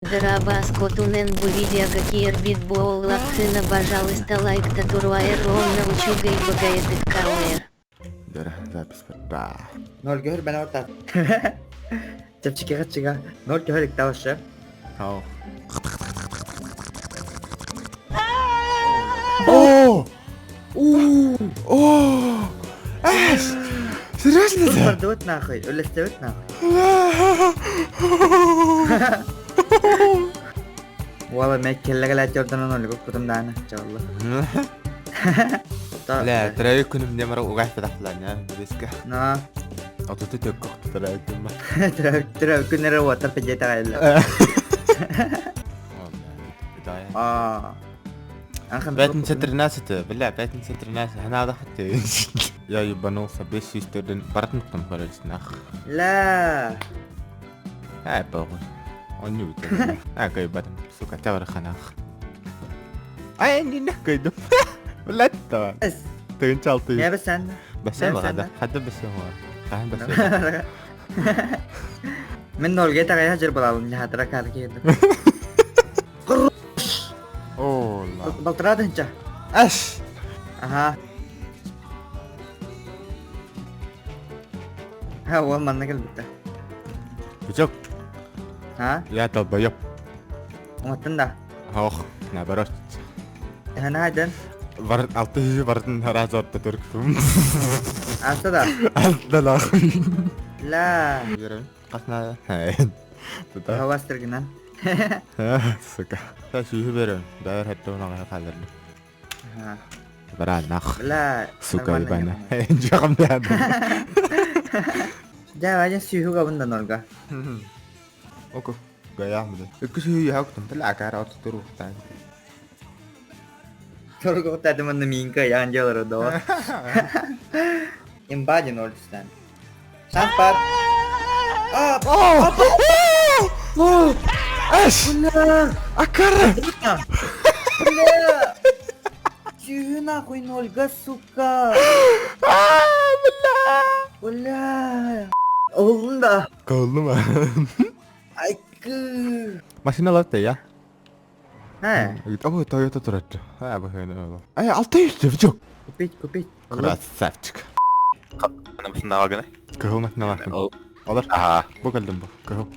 Дорообо, бу видеоҕа киирбит буоллаххына, пожалуйста, лайкта туруайар уонна үчүгэй баҕайытык хаалыар. Дөрө, запись барда. Ноль көһөр бэн ортат. Чэпчэкиҕэ чыга. Ноль көһөр икталашы. Хау. О! О! Эш! Серьезно Тут да? бардыбыт нахуй, үллэстибит нахуй. Уола мэ келлеге ләттерден ноль кутум дааны чалла. Бля, төрөөбүт күнүм немара угай федахланя, биске. На. Отуту төккөх төрөөбүт күн ба. Төрөөбүт күннere уоттар педете кайла. А. Пятница 13, бля, пятница 13, надо хотеть. Я ебанулся, без сестры, братан короче, нах. Ла. Ай, похуй. Он не утонул. А, кайбатым, сука, тавр ханах. Ай, не нахкайдым. Блядь, то. Тыгын чалты. Я бесен. Бесен хада. Хада бесен бар. Хаһан бесен. Мен нолге тагая жер балалым, хатыра кар киедим. О, ла. Балтырадынча. Аш. Ага. Ха, ол манна келбитте. Бычок. А? Я долбоёб. Оңоттун да. Ох, наоборот. Эһэни хайдан. Бар алты жүзі бардын раз орта түркпүм. Аста да. Алты нахуй. Ла. Қасына. Туда. Хавастыргынан. Сука. Та сүйі берем. Дайыр хәтті оны қалдырды. Ага. Бара нах. Бля. Сука, нормально. ебана. Жағым дәді. Дә, ваня сүйү габында норга. Око. Гаямды. Үкі сүйі яқтым. Тіл акар орта тұру. Торго тәдімінні минка ян делар да. Имбади ноль стан. Шампар. А, О! Әш! бля. Акара! Бля. Сүйү нахуй нольга, сука. А, бля! Бля. Олдун да. Калды ма? Айкы. Машиналар да я. Хэ. О, Toyota тұрады. А, бұл. Ай, 600 жоқ. Купить, купить. Красавчик. Ана машина Кығыл машиналар. Ол. Олар. Ага. Бұл келдім бұл. Кығыл.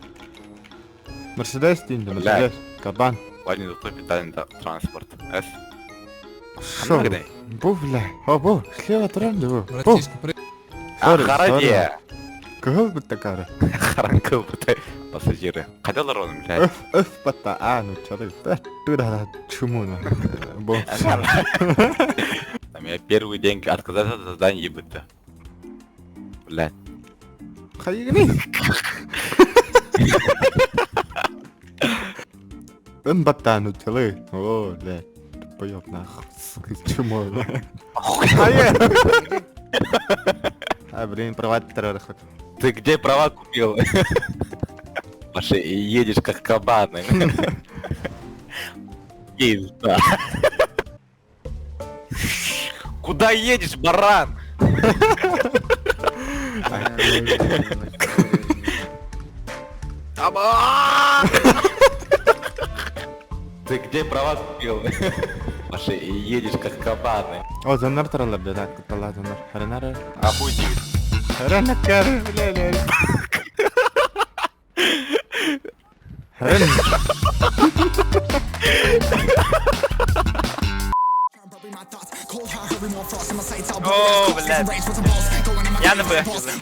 Мерседес деймді, Бля. Мерседес. Кабан. Ладно, зато питание транспорт. С. Шо? Қандай? Бұл, бля. О, бұл. Слева тұрамды бұл. Бұл. Братишка, привет. Sorry, Хараде. Кығыл бітті кары. Харанкы бітті пассажиры. Қайдалар оның, блядь? Өф, өф, батта. А, ну, чё ты. Тура, чуму, на. Бұл. Там я первый день отказался от задания ебыта. Блядь. Хайгни. Ын батта, ну, чё О, бля. Поёб, нахуй. Сука, чмо, бля. А, блин, права террор. Ты где права купил? Паша, едешь как кабан. Пизда. Куда едешь, баран? Аба! Ты где права купил? Паша, едешь как кабан. О, зоннар тұралар, бля, так, тала зоннар. Харенары. Ахуй Харенакар, бля, бля. Харен. О, блядь. Я не вихилив.